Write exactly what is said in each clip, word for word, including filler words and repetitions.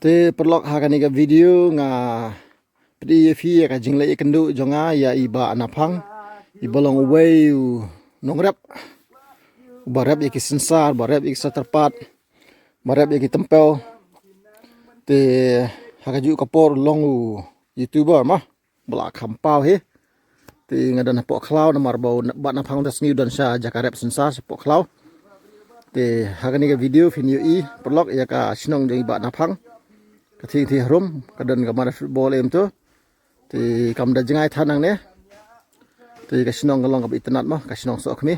Te paralok, ha kane ka video nga pyni ïa phi ïa ka jingleh ïakynduh jong nga ïa i Bah Naphang, i ba long uwei u nongrep uba rep ïa ki synsar, ba rep ïa ki shatyrpat, ba rep ïa ki tympew. Te ha kajuh ka por u long u YouTuber ma ba la kham paw hi. Te nga don hapoh khlaw namar ba u Bah Naphang u da sngew don sha jaka rep synsar shapoh khlaw. Te ha kane ka video phin ïohi paralok ïa ka shnong jong i Bah Naphang. Ka thiang thiang harum, ka don ka madan football em tu. Te kam da jngai than nangne. Te ka shnong ka long kaba itynnad ma, ka shnong Sohkhmi.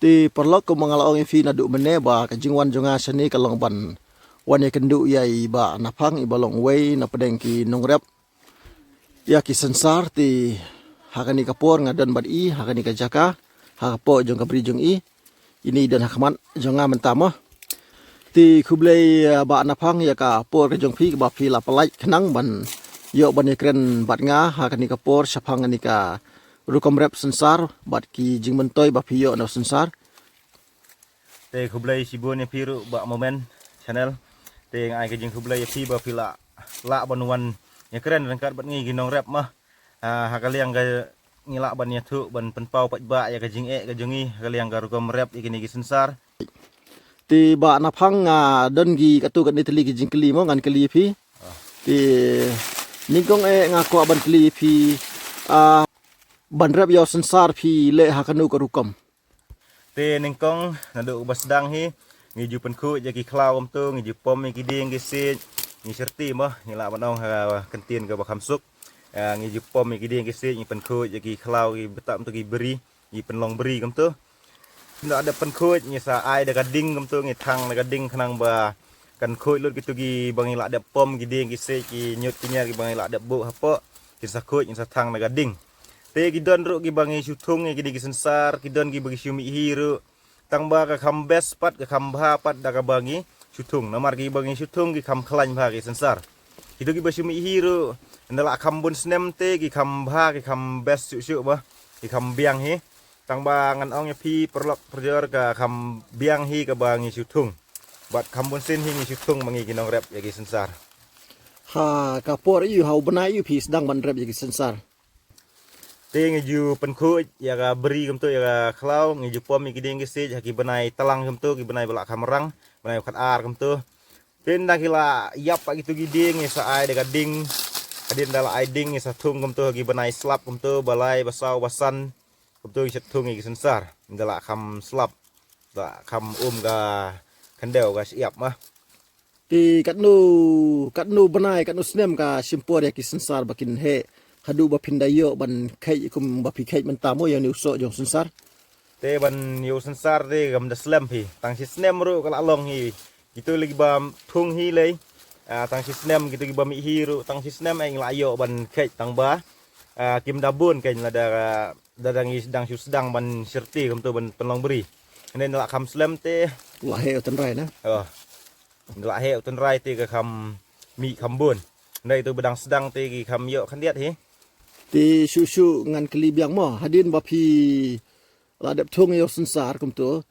Te paralok, kumba nga la ong ïa phi naduh mynne ba ka jingwan jong nga shane ka long ban wan ïakynduh ïa i Bah Naphang, i ba long uwei na pdeng ki nongrep ïa ki synsar. Te ha kane ka por nga don bad i ha kane ka jaka, ha ka por jong ka bri jong i. Ine i don ha khmat jong nga mynta mo. Te khublei, eh, Bah Naphang ïa ka por ka jong phi kaba phi la pynlait khnang ban ïoh ban ïakren bad nga ha kane ka por shaphang kane ka rukom rep synsar bad ki jingmyntoi ba phi ïoh na u synsar. Te khublei shibun ïa phi ruh Bah Momen Channel. Te nga ai ka jingkhublei ïa phi ba phi la lah ban wan ïakren ryngkat bad ngi ki nongrep ma. Ah, ha ka liang ka ngi lah ban ïathuh ban pynpaw paidbah ïa ka jingeh ka jong ngi ha ka liang ka rukom rep ïa kine ki synsar. Te Bah Naphang, nga don ki katto katne tylli ki jingkylli mo ngan kylli ïa phi. Te nyngkong eh nga kwah ban kylli ïa phi, ah, ban rep ïa u synsar phi leh ha kano ka rukom? Te nyngkong naduh ba sdang hi ngi ju pynkhuid ïa ki khlaw kumto, ngi ju pom ïa ki dieng ki siej, ngi syrti mo, ngi lah ban ong ha ka ktien kaba kham suk. Ah, ngi ju pom ïa ki dieng ki siej, ngi pynkhuid ïa ki khlaw, ki btap kumto, ki bri, ngi pynlong bri kumto. Ngi lah dep pynkhuid, ngi sa ai da ka ding kumto, ngi thang da ka ding khnang ba kan khuid lut kito kiba ngi lah dep pom, ki dieng ki siej, ki ñiut ki ñiar kiba ngi lah dep buh hapoh, kin sa khuid, kin sa thang da ka ding. Te ki don ruh kiba ngi shu thung ïa kine ki synsar, ki don kiba ngi shu mih hi ruh. Tang ba ka kham best pat, ka kham bha pat da kaba ngi shu thung. Namar kiba ngi shu thung ki kham khlaiñ bha ki synsar. Kito kiba shu mih hi ruh, ynda la kham bun snem te ki kham bha, ki kham best shuh shuh ba, ki kham biang hi. Tang ba ngan ong ïa phi paralok parajor, ka kham biang hi kaba ngi shu thung. Bad kham bun sien hi ngi shu thung ma ngi ki nongrep ïa ki synsar. Ha ka por aïu, ha u bnai aïu phi sdang ban rep ïa ki synsar? Te ngi ju pynkhuid ïa ka bri kumto, ïa ka khlaw, ngi ju pom ïa ki dieng ki siej ha ki bnai tlang kumto, ki bnai ba la kham rang, bnai ba khatar kumto. Te ynda ki la ïap pat kito ki dieng, ngi sa ai da ka ding. Hadien da la ai ding, ngi sa thung kumto ha ki bnai slap kumto, ba lai, ba saw, ba san. Kumto ngi sa thung ïa ki synsar ynda la kham slap, la kham um ka khyndew, ka shyiap ma. Te katno, katno bnai, katno snem ka shim por ïa ki synsar ba kin heh haduh ba phin da ïoh ban kheit kum ba phi kheit mynta mo, ïa une u soh jong synsar? Te ban ïoh synsar te kam da slem hi, tang shi snem ruh ka la long hi. Kito lei kiba thung hi lei, ah, tang shi snem, kito kiba mih hi ruh tang shi snem eh ngi la ïoh ban kheit, tang ba, ah, kim da bun kein, lada, lada ngi dang shu sdang ban syrti kumto ban pynlong bri. Hynrei ynda la kham slem te, la heh u tynrai na. Oh. Ynda la heh u tynrai te ka kham mih kham bun. Hynrei ito ba dang sdang te ki kham ïoh khyndiat hi. Te shuh shuh ngan kylli biang mo, hadien ba phi la dep thung ïa u synsar kumto,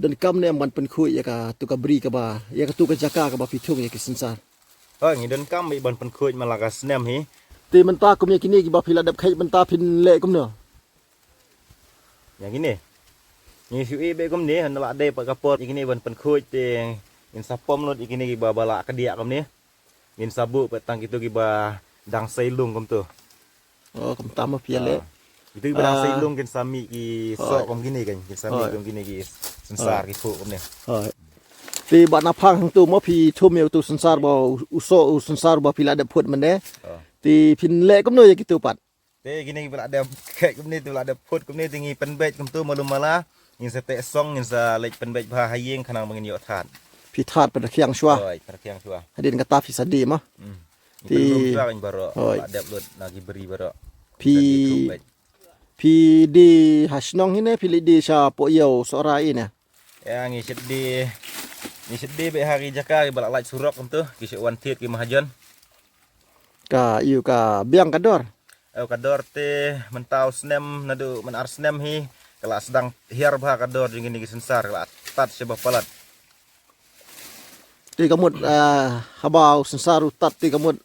donkam ne em ban pynkhuid ïa kato ka bri kaba, ïa kato ka jaka kaba phi thung ïa ki synsar? Oh, ngi donkam beit ban pynkhuid man la ka snem hi. Te mynta kum ïa kine kiba phi la dep kheit mynta phin leh kumno? Ïa kine. Ngi shu ïeh beit kumne, ynda la dei pat ka por ïa kine ban pynkhuid te ngin sa pom lut ïa kine kiba ba la kdiah kumne. Ngin sa buh pat tang kito kiba dang sei lung kumto. Oh, kumta mo phi ïa leh. Ah. Kito kiba dang sei lung kin sa mih ki soh kum kine kan, kin sa mih kum kine ki synsar ki phuh kumne. Te Bah Naphang, hangto mo phi thum ïa uto u synsar ba u, u soh u synsar ba phi la dep phut mynne. Te phin leh kumno ïa kito pat? Te kine kiba la dep kheit kumne, te la dep phut kumne, te ngi pynbeit kumto malu mala. Ngin sa teh song, ngin sa leit pynbeit bha ha ïing khnang ba ngin ïoh thad. Phi thad pynrkhiang shuwa. Oi, pynrkhiang shuwa. Hadien kata phi sa die mo. Hmm. Te pynrum shuwa kan baroh. Oi. La dep lut na ki bri baroh. Phi, phi die ha shnong hi ne phi leit die shapoh ïew Sohra i ne? Ïa, ngi shait die, ngi shait die beit ha ki jaka kiba la lait surok kumto, ki shait wan thied ki mahajon. Ka ïu ka biang ka dor? Ïa, ka dor te mynta u snem naduh myn ar snem hi ka la sdang hiar bha ka dor jong kine ki synsar, ka la tad shibun palat. Te ka mut, ah, haba u synsar u tad te ka mut,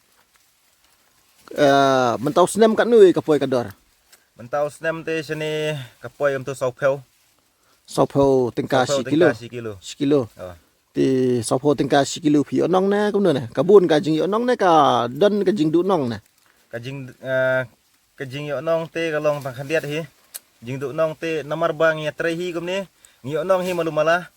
ah, mynta u snem katno ka poi ka dor? Mynta u snem te shane ka poi kumto saw phew. Saw phew tyngka shi kilo. Shi kilo. Shi kilo. Oh. Te saw phew tyngka shi kilo phi ïoh nong ne kumno ne? Ka bun ka jingïoh nong ne ka don ka jingduh nong ne? Ka jing, eh, ka jingïoh nong te ka long tang khyndiat hi. Jingduh nong te namar ba ngi ïatrei hi kumne. Ngi ïoh nong hi malu mala.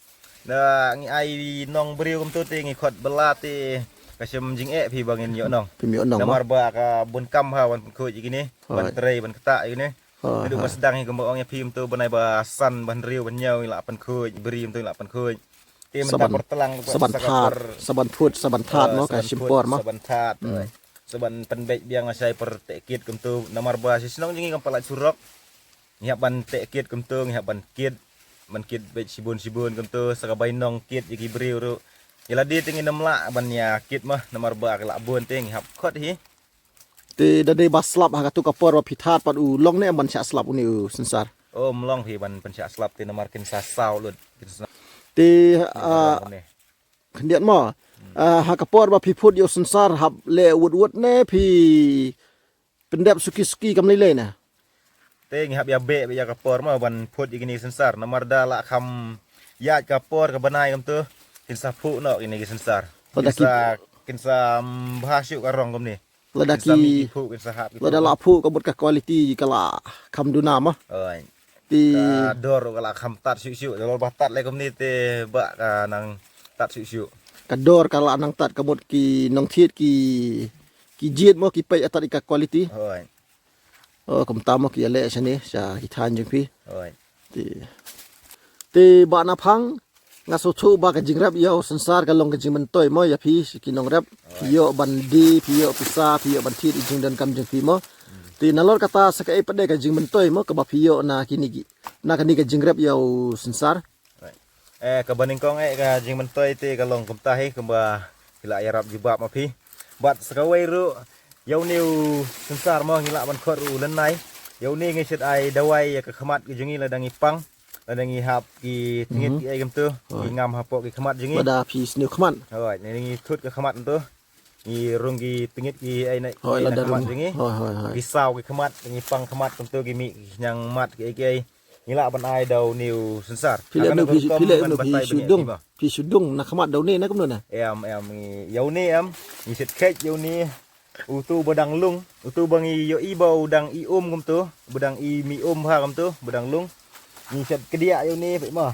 Da ngi ai nong briew kumto te ngi khot bala te ka shem jingeh phi ba ngin ïoh nong. Phim ïoh nong. Namar ba ka bun kam ha ban pynkhuid ïa kine. Ban trei ban ktah ïa kine. Naduh ba sdang hi kumba ong ïa phi kumto bnai ba san ban riew ban ñiew ngi lah pynkhuid briew kumto ngi lah pynkhuid. Te mynta por tlang sa ban thad, sa ban phut, sa ban thad mo ka shim por mo. Sa ban thad. Sa ban pynbeit biang shai por teh kit kumto namar ba shi shnong jong ngi kam pat lait surok. Ngi hap ban teh kit kumto, ngi hap ban kit, ban kit beit shibun shibun kumto sa ka bai nong kit ïa ki briew ruh. Ïa lade te ngin ym lah ban ïa kit mo namar ba ka lah bun te ngi hap khot hi. Te da dei ba slap ha kato ka por ba phi thad pat u long ne em ban shah slap une u synsar? Oh, ym long hi ban pynshah slap te namar kin sa saw lut. Te, ah, khyndiat mo. Ah, ha ka por ba phi phut ïa u synsar hap leh wut wut ne phi pyndep suki suki kam lei lei ne? Te ngi hap ïa beh beh ïa ka por mo ban phut ïa kine ki synsar namar da lah kham ïaid ka por ka bnai kumto kin sa phuh noh kine ki synsar. Kin sa, kin sa, mm, bha shuh ka rong kumne. Lada ki, lada lah phuh ka mut ka quality ka lah kham duna mo. Oi. Te ka dor ka lah kham tad shuh shuh. Lada ba tad lei kumne te ba ka nang tad shuh shuh. Ka dor ka lah nang tad ka mut ki nongthied ki, ki jied mo ki peit tad ïa ka quality. Oi. Oh, kumta mo ki ïaleh shane sha ki thaiñ jong phi. Oi. Te, te ba na phang nga sngewthuh ba ka jingrep ïa u synsar ka long ka jingmyntoi mo ïa phi ki nongrep. Phi ïoh ban die, phi ïoh pisa, phi ïoh ban thied ïa jingdonkam jong phi mo. Te nalor kata sa kaei pat de ka jingmyntoi mo kaba phi ïoh na kine ki, na kane ka jingrep ïa u synsar. Eh, kaba nyngkong eh ka jingmyntoi te ka long kumta hi kumba phi la ïarap jubab ma phi. Bad sa kawei ruh ïa une u synsar mo ngi lah ban khot ruh u lynnai. Ïa une ngi shait ai dawai ïa ka khmat ka jong ngi lada ngi pang. Lada ngi hap ki tngit ki ei kumto, ki ngam hapoh ki khmat jong ngi. Lada phi sniew khmat. Hoi, ngi thut ka khmat kumto. Ngi rung ki tngit ki ei na, hoi, ei na lada khmat rung jong ngi. Hoi, hoi, hoi. Ki saw ki khmat, ngi pang khmat kumto ki mih ki khñiang mat ki ei ki ei. Ngi lah ban ai da une u synsar. Phi leh, phi leh, phi shu dung. Phi shu dung na khmat da une na kumno na? Em, em, ngi ïa une em. Ngi shait kheit ïa une. Uto ba dang lung, uto ba ngi ïohi ba u dang i um kumto, ba dang i mih um ha kumto, ba dang lung. Ngi shait kdiah ïa une peit ma.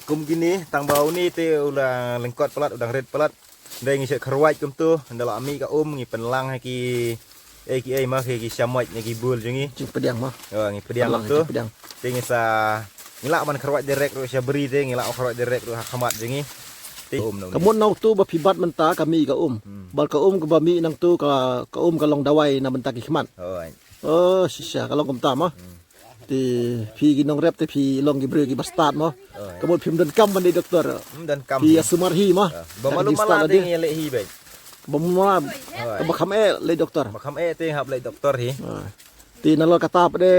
Kum kine tang ba une te u la lyngkot palat, u dang rit palat. Hynrei ngi shait kharwait kumto, ynda la mih ka um ngi pynlang ha ki ei ki ei ma ki, ki shamoit ne ki bul jong ngi. Jingpdiang ma. Ïa, ngi pdiang kumto. Te ngi sa, ngi lah ban kharwait direct ruh sha bri te, ngi lah ban kharwait direct ruh ha khmat jong ngi. Te um nang. Ka mut na uto ba phi bat mynta ka mih ka um. Hmm. Bad ka um kaba mih nangto ka, ka um ka long dawai na bynta ki khmat. Hoi. Oh, shisha ka long kumta ma. Hmm. Te phi ki nongrep te phi long ki briew ki bastad mo. Hoi. Ka mut phim donkam ban dei doktor. Hmm, donkam. Phi ïa sumar hi ma. Ah, ba malu mala te ngi leh hi beit. Ba malu mala. Hoi. Ba kham eh leh doktor. Ba kham eh te hap leh doktor hi. Ah. Te nalor kata pat de.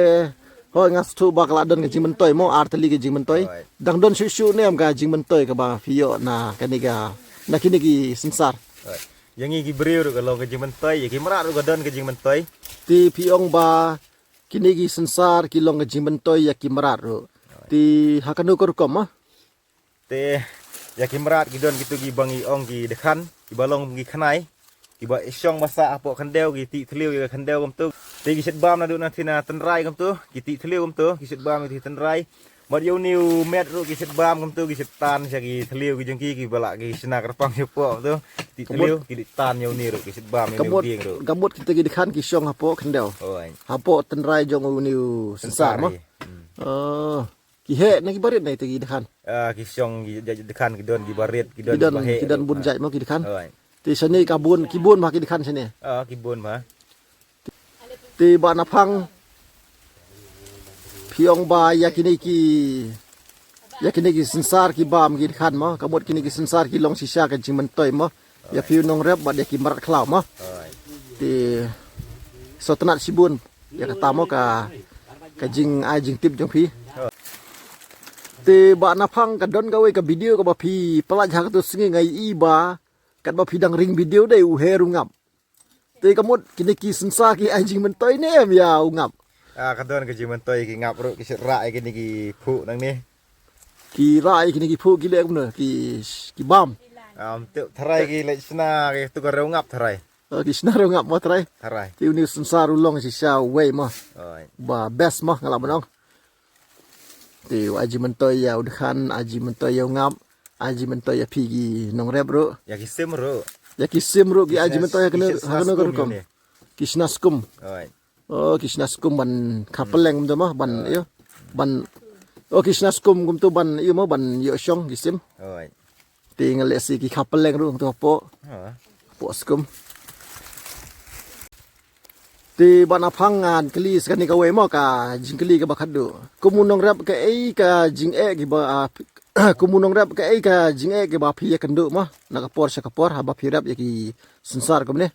Hoi, nga sngewthuh ba ka la don ka jingmyntoi mo, ar tylli ka jingmyntoi. Hoi. Dang don shuh shuh ne em ka jingmyntoi kaba phi ïoh na kane ka, na kine ki synsar. Hoi. Ïa ngi ki briew ruh ka long ka jingmyntoi, ïa ki mrad ruh ka don ka jingmyntoi. Te phi ong ba kine ki synsar ki long ka jingmyntoi ïa ki mrad ruh. Te ha kano ka rukom ma? Te ïa ki mrad ki don kito kiba ngi ong ki dkhan, kiba long ki khnai, kiba shong ba sah hapoh khyndew, ki tih thliew ïa ka khyndew kumto. Te ki shait bam naduh na thina tynrai kumto, ki tih thliew kumto, ki shait bam ïa ki tynrai. Bad ïa une u met ruh ki shait bam kumto, ki shait tan sha ki thliew ki jong ki, kiba lah ki shna kyrpang shapoh kumto. Tih thliew ki dei tan ïa une ruh ki shait bam ïa une u dieng ruh. Ka mut kita ki dkhan ki shong hapoh khyndew. Hoi. Hapoh tynrai jong une u synsar mo. Hmm. Oh. Ki heh na kiba rit na ita ki dkhan. Ah, ki shong ki dkhan ki don kiba rit, ki don kiba heh. Ki don bun jait mo ki dkhan. Hoi. Te shane ka bun, ki bun ma ki dkhan shane. Ah, ki bun ma. Te ba na phang phi ong ba ïa kine ki, ïa kine ki synsar ki bam ki dkhan mo, ka mut kine ki synsar ki long shisha ka jingmyntoi mo. Ïa phi u nongrep bad ïa ki mrad khlaw mo. Hoi. Te sngewtynnat shibun ïa kata mo ka, ka jingai jingtip jong phi. Hoi. Te Bah Naphang, ka don kawei ka video kaba phi pynlait ha kato sngi, nga ïohi ba katba phi dang ring video dei u her u ngap. Te ka mut kine ki synsar ki ai jingmyntoi ne em ïa u ngap? Ah, ka don ka jingmyntoi, ki ngap ruh, ki shait rah ïa kine ki phuh nangne. Ki rah ïa kine ki phuh, ki leh kumno, ki, ki bam. Am, te tharai ki leh shna ki tu ka riew ngap tharai. Oh, ki shna riew ngap mo tharai. Tharai. Te une u synsar u long shisha uwei mo. Oi. Ba best mo nga lah ban ong. Te u ai jingmyntoi ïa u dkhan, ai jingmyntoi ïa u ngap, ai jingmyntoi ïa phi ki nongrep ruh. Ïa ki sim ruh. Ïa ki sim ruh ki ai jingmyntoi ha kano, ha kano ka rukom. Ki shna skum. Oi. Oh, ki shna skum ban kha pylleng kumto mo, ban ïoh. Ban, oh, ki shna skum kumto ban ïoh mo, ban ïoh shong ki sim. Oi. Te nga leh shi ki kha pylleng ruh kumto hapoh. Ha. Hapoh skum. Te Bah Naphang, ngan kylli sa kane kawei mo, ka jingkylli kaba khatduh. Kum u nongrep, kaei ka jingeh kiba, ah, kum u nongrep, kaei ka jingeh kiba phi ïakynduh mo, na ka por sha ka por haba phi rep ïa ki synsar kumne?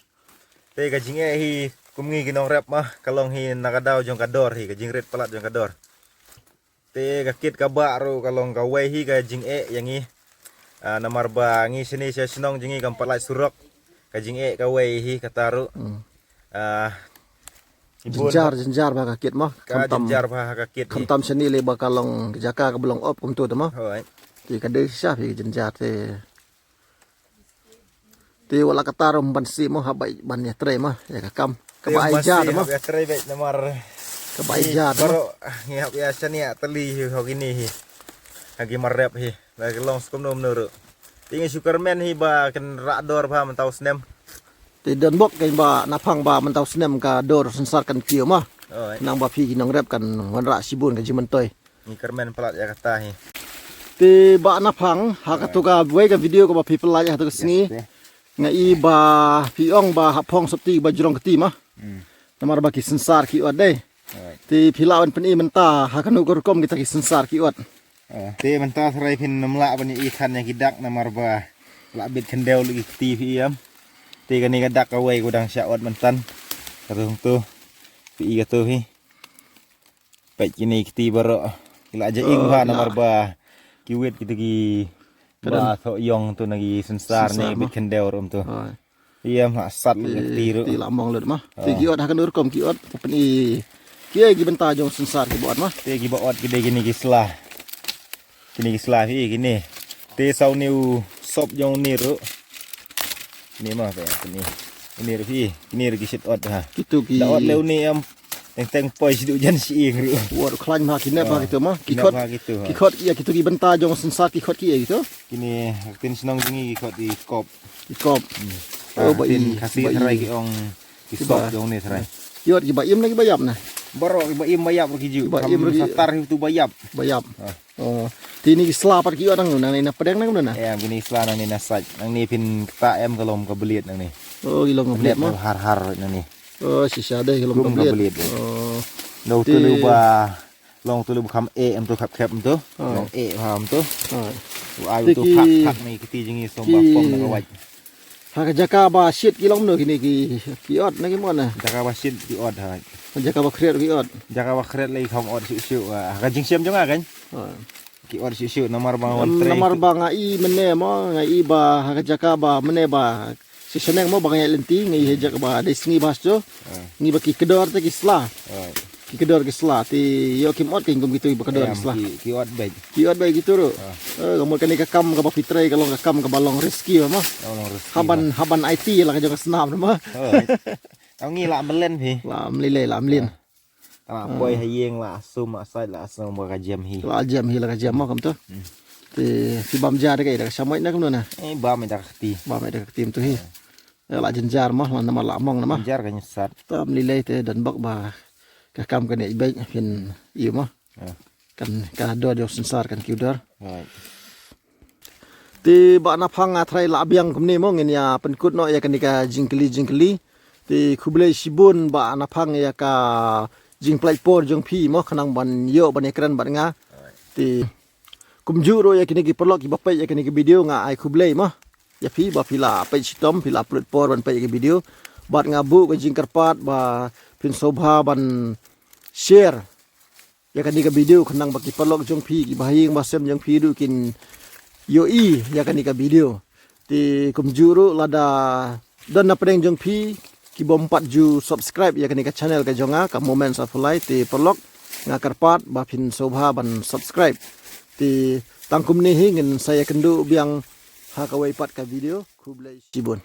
Te ka jingeh hi kum ngi ki nongrep mo, ka long hi na ka daw jong ka dor hi, ka jingrit palat jong ka dor. Te ka kit ka bah ruh ka long kawei hi ka jingeh ïa ngi. Ah, namar ba ngi shane sha shnong jong ngi kam pat lait surok. Ka jingeh kawei hi kata ruh. Hmm. Ah, jynjar, jynjar bha ka kit mo. Ka jynjar bha ka kit hi. Khamtam shane lei ba ka long ka jaka kaba long op kumto te mo. Hooid. Te ka dei shisha phi ka jynjar te. Te wat la katta ruh ym ban sih mo, hap ban ïatrei mo ïa ka kam. Kaba ai ja mo. Hap ïatrei beit namar kaba ai ja mo. Baroh ngi hap ïa shaniah tylli hi ha kine hi. Ha ki mar rep hi. La ki long skum no mno ruh. Te ngi shu kyrmen hi ba kan rah dor bha mynta u snem. Te don bok kein Bah Naphang ba mynta u snem ka dor synsar kan kiew mo. Nang ba phi ki nongrep kan wanrah shibun ka jingmyntoi. Ngi kyrmen palat ïa kata hi. Te Bah Naphang, ha kato kawei ka video kaba phi pynlait ha kato ka sngi. Nga i ba phi ong ba hap phong sopti ba jrong kti mo. Hmm. Namar ba ki synsar ki ot dei. Right. Te phi lah ban pyni mynta ha kano ka rukom kita ki synsar ki ot? Eh, te mynta tharai phin ym lah ban i than ïa ki dak namar ba lah bit khyndew lei ki kti phi ïam. Te kane ka dak kawei ka dang shah ot mynta. Kato hangto. Phi i kato hi. Peit kine ki kti baroh. Ki la ja ing bha namar ba ki wit kito ki ba thoh ïong to na ki synsar ne bit khyndew ruh to. Ïa ma sat lei ki kti ruh. Te la mong lut mo. Te ki ot ha kano rukom ki ot te pyni ki ei ki bynta jong synsar ki ba ot mo. Te ki ba ot ki dei kine ki sla. Kine ki sla hi kine. Te saw ne u sop jong ne ruh. Ni ma ba ni. Ni ruh hi, ni ruh ki shit ot ha. Kitu ki. Da ot leu ni em. Teng teng poi shi du jan shi ing ruh. Wat khlaiñ ma ki nep ha kitu ma. Ki khot. Ki khot ïa kitu ki bynta jong synsar ki khot ki ïa kitu. Kine tin shnong jingi ki khot ki kop. Ki kop. Oh ba i. Khasi trai ki ong. Ki sop jong ne trai. Ki ot ki ba im na ki ba ïap na. Baroh ki ba im ba ïap ruh ki ju. Ki ba im ruh ki. Satar hi tu ba ïap. Ba ïap. Oh, te ni ki sla pat ki ot nang nang ni na pdeng nang na. Em, kine ki sla nang ni na sait. Nang ni phin kta em ka long ka bliet nang ni. Oh, ki long ka bliet mo. Har har nang ni. Oh, shisha dei ki long ka bliet. Oh. Long tu lu ba, long tu lu ba kham e em tu khap khap em tu. Long e ha em tu. Ai tu phak phak ni kiti jingi som ba pom na ka wait. Ha ka jaka ba shit ki long mano kine ki, ki ot na ki mon na. Jaka ba shit ki ot ha. Ha jaka ba khriat ki ot. Jaka ba khriat lei kham ot shu shu ha ka jingshem jong nga kan. Ki ot shu shu namar ba wan trei. Namar ba nga i mene mo nga i ba ha ka jaka ba mene ba shi shaneng mo ba nga i lenti nga i ha jaka ba dei sngi ba shu. Ngi ba ki kdor te ki sla. Ki kdor ki sla te ïoh kim ot kein kum kitu ba kdor ki sla. Ki ot beit. Ki ot beit kitu ruh. Ka mut kane ka kam kaba phi trei ka long ka kam kaba long risky mo. Haban haban aiti la ka jong ka snam mo. Ngi la mlen phi. La mlilei la mlin. La poi ha ïing la sum la sait la sum ba ka jem hi. La jem hi la ka jem mo kam tu. Te phi bam ja da ka da ka shamoi na kam na. Eh bam da ka kti. Bam da ka kti tu hi. La jynjar mo la namar la mong na mo. Jynjar ka nyusat. Ta mlilei te don bok ba ka kam kane i beit phin ïoh mo. Kan ka dor jong synsar kan kiew dor. Te Bah Naphang nga trai la biang kumne mo ngin ïa pynkut noh ïa kane ka jingkylli jingkylli. Te khublei shibun Bah Naphang ïa ka jingpynlait por jong phi mo khnang ban ïoh ban ïakren bad nga. Te kumjuh ruh ïa kine ki paralok kiba peit ïa kine ki video nga ai khublei mo. Ïa phi ba phi la peit shitom phi la pynlut por ban peit ïa ki video. Bad nga buh ka jingkyrpad ba phin sngewbha ban share ïa kane ka video, khnang ba ki paralok jong phi, ki bahaïing bahasem jong phi ruh kin ïohi ïa kane ka video. Te kumjuh ruh lada don na pdeng jong phi ki bym pat ju subscribe ïa kane ka channel ka jong nga, ka Moments of Ulai, te paralok, nga kyrpad ba phin sngewbha ban subscribe. Te tang kumne hi ngin sa ïakynduh biang ha kawei pat ka video. Khublei shibun.